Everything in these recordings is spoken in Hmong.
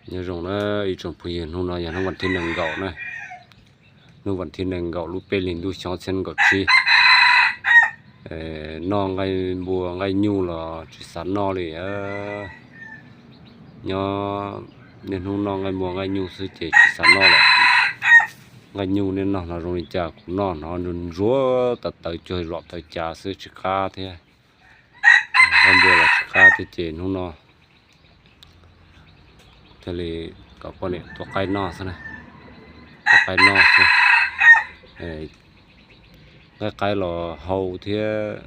Nyob zoo na ib tsoom phooj ywg, hnub no yog hnub vas thib nees nkaum na, hnub vas thib nees nkaum lub peb hlis ntuj xyoo ob txhiab nees nkaum tsib. Noj nqaij npua nqaij nyuj los tsis xav noj li. Nyob niaj hnub noj nqaij npua nqaij nyuj xwb ces tsis xav noj lawm. Nqaij nyuj niaj noj hnov zoo li cas, kuv noj hnov ntsuag ntsuag tawv tawv cuag lom tawv cav xwb tsis qab thiab. Nqaij npua los tsis qab thiab ces hnub no thiaj li kom poj niam tua qaib noj xwb na, tua qaib noj xwb. Nqaij qaib los hau thiab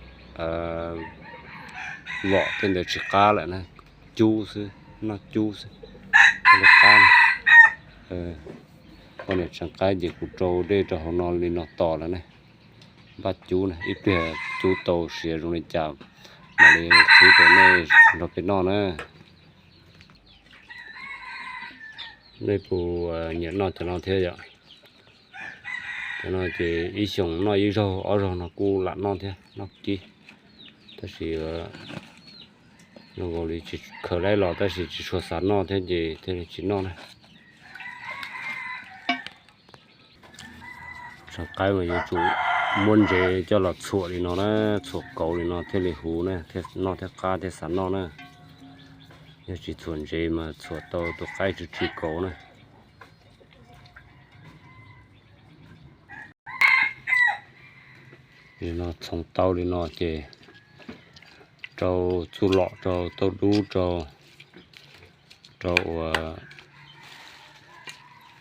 lom tej ntawd tsis qab lawm na, cub xwb, noj cub xwb thiaj li qab. Poj niam tseev qaib ces kuv rau dej rau hauv no li no tos lawm ne. Npaj cub na, ib pliag cub tau siav zoo li cas mam li qhib rau nej nrog peb noj na. Nej puas nyiam noj cov no thiab yom? Cov no ces ib xyoos noj ib zaug ob zaug no kuj lam noj thiab, noj kib. Tab sis zoo nkaus li tsis khaws laib los tab sis tsis tshua xav noj thiab ces thiaj li tsis noj na. Tseev qaib mas yuav tsum muab ntsev coj los txhuam li no na, txhuam kauv li no thiaj li huv na, thiaj noj thiaj qab thiaj xav noj na. Yog tsis txhuam ntsev mas txhuam tau tus qaib tsw tsw kauv na. Li no txhoov tau li no ces rau txuj lom, rau tauj dub, rau, rau uas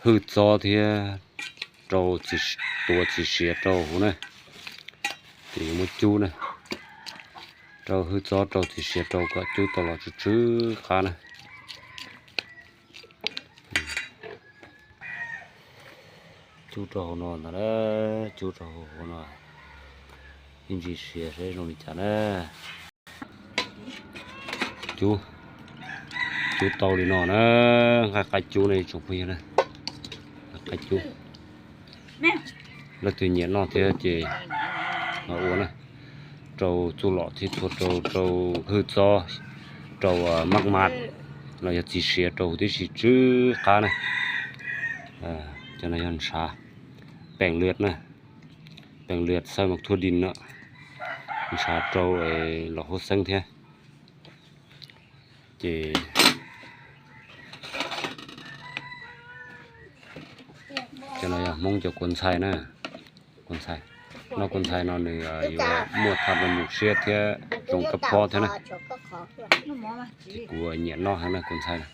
hwj txob thiab rau, tuav txiv siav rau huv na. Ces yuav muab cub na, rau hwj txob rau txiv siav rau kom cub tau los tsw tsw qab na. Cub rau hauv no ntag na, cub rau hauv no, ib ntsis siav saib zoo li cas na. Cub, cub tau li no na, nqaij qaib cub ne tsoom phooj ywg na, nqaij qaib cub. Leej twg nyiam noj thiab ces ua na, rau txuj lom thiab txhua rau, rau hwj txob, rau maj mam los yog txiv siav rau huv tib si tsw qab na. Cov no yog ntshav peem lwm na, peem lwm xaij mas thuaj di na, ntshav rau los huab xeeb thiab. Ces cov no yog Hmoob cov kua ntxhai na, kua ntxhai. Noj kua ntxhai no nws yuav muaj tham rau mus siab thiab zoo kab phob thiab na. Ces kuv nyiam noj heev na kua ntxhai na.